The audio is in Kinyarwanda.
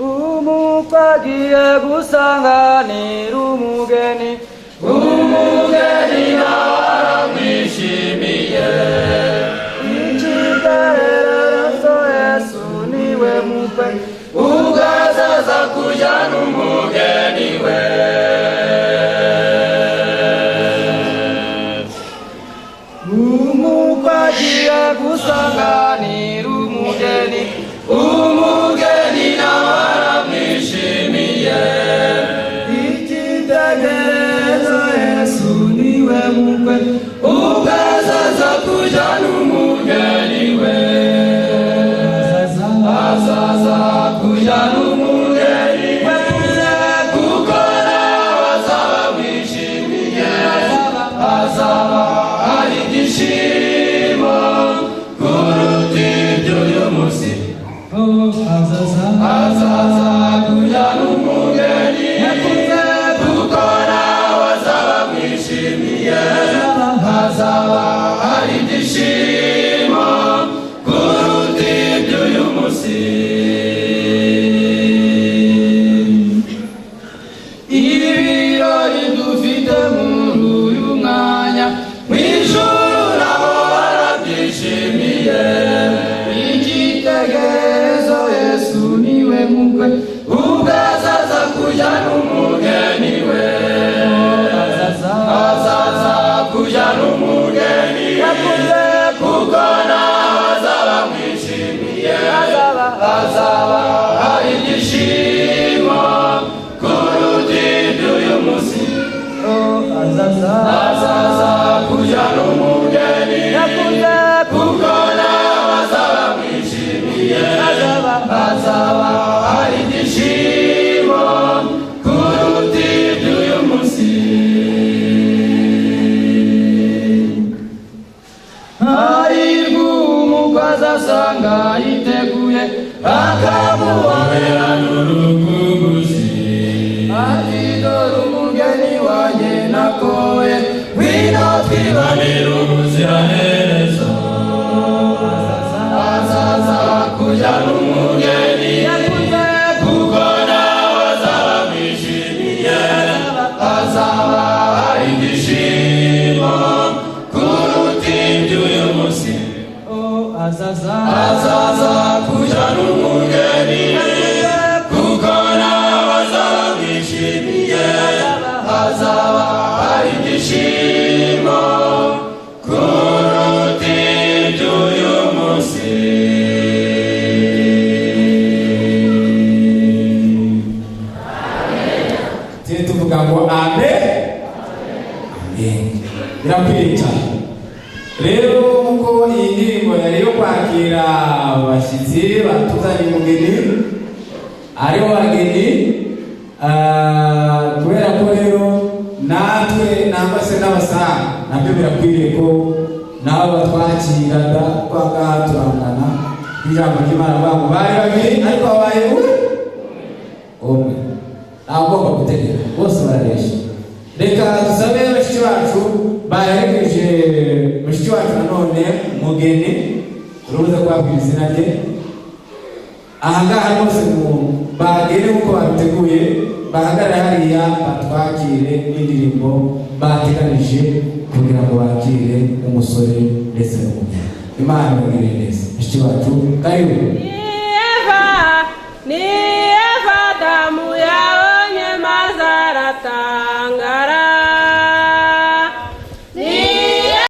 Umukwe agiye gusanganira umugeni, umugeni nawe aramwishimiye. Icyitegererezo Yesu niwe mukwe, ubwo azaza kujyana umugeni we. Umukwe agiye gusanganira umugeni, umugeni nawe aramwishimiye. Icyitegererezo Yesu niwe mukwe, ubwo azaza kujyana umugeni we. Azaza kujyana umugeni we, kuko nawe azaba amwishimiye. Azaba ari ibyishimo kuruta iby'uyu munsi. Azaza kujyana umugeni, kuko nawe azaba amwishimiye. Azaba ari ibyishimo kuruta iby'uyu munsi. Ibirori dufite muri uyu mwanya, mu ijuru nabo barabyishimiye. Icyitegererezo Yesu niwe mukwe, ubwo azaza kujyana umugeni we. Azaza kujyana umugeni we, kuko nawe azaba amwishimiye. Azaba ari ibyishimo kuruta iby'uyu munsi. Azaza kujyana umugeni, kuko nawe azaba amwishimiye. Azaba ari ibyishimo kuruta iby'uyu munsi. Hahirwa umukwe azasanga yiteguye, akamuhobera n'urukumbuzi. Ati dore umugeni wanjye nakoye, ngwino twibanire ubuziraherezo. Azaza kujyana umugeni, kuko nawe azaba amwishimiye. Azaba ari ibyishimo kuruta iby'uyu munsi. Azaza kujyana umugeni, kuko nawe azaba amwishimiye. Azaba ari ibyishimo kuruta iby'uyu munsi. Tujye tuvuga ngo amen, amen. Birakwiriye cyane rero, nk'uko iyi ndirimbo yari yo kwakira abashyitsi batuzanye umugeni, aribo bageni. Kubera ko rero natwe nangwa se n'abasaza, nabyo birakwiriye ko nabo batwakira da, kuko aha ngaha turangana. Ijambo ry'Imana rivuga ngo bari babiri ariko habaye umwe, ntabwo ugomba gutegeka, bose barareshya. Reka dusabe bashiki bacu baherekeje mushiki wacu nanone mugeni, turubuze kubabwira izina rye ahangaha rwose, mu bagere nk'uko babiteguye, bahagarare hariya batwakire n'indirimbo bateganije kugira ngo bakire umusore ndetse n'umugeni. Imana ibagirire neza. Mushiki wacu, karibu. Ni Eva, ni Eva Adamu yabonye maze aratangara.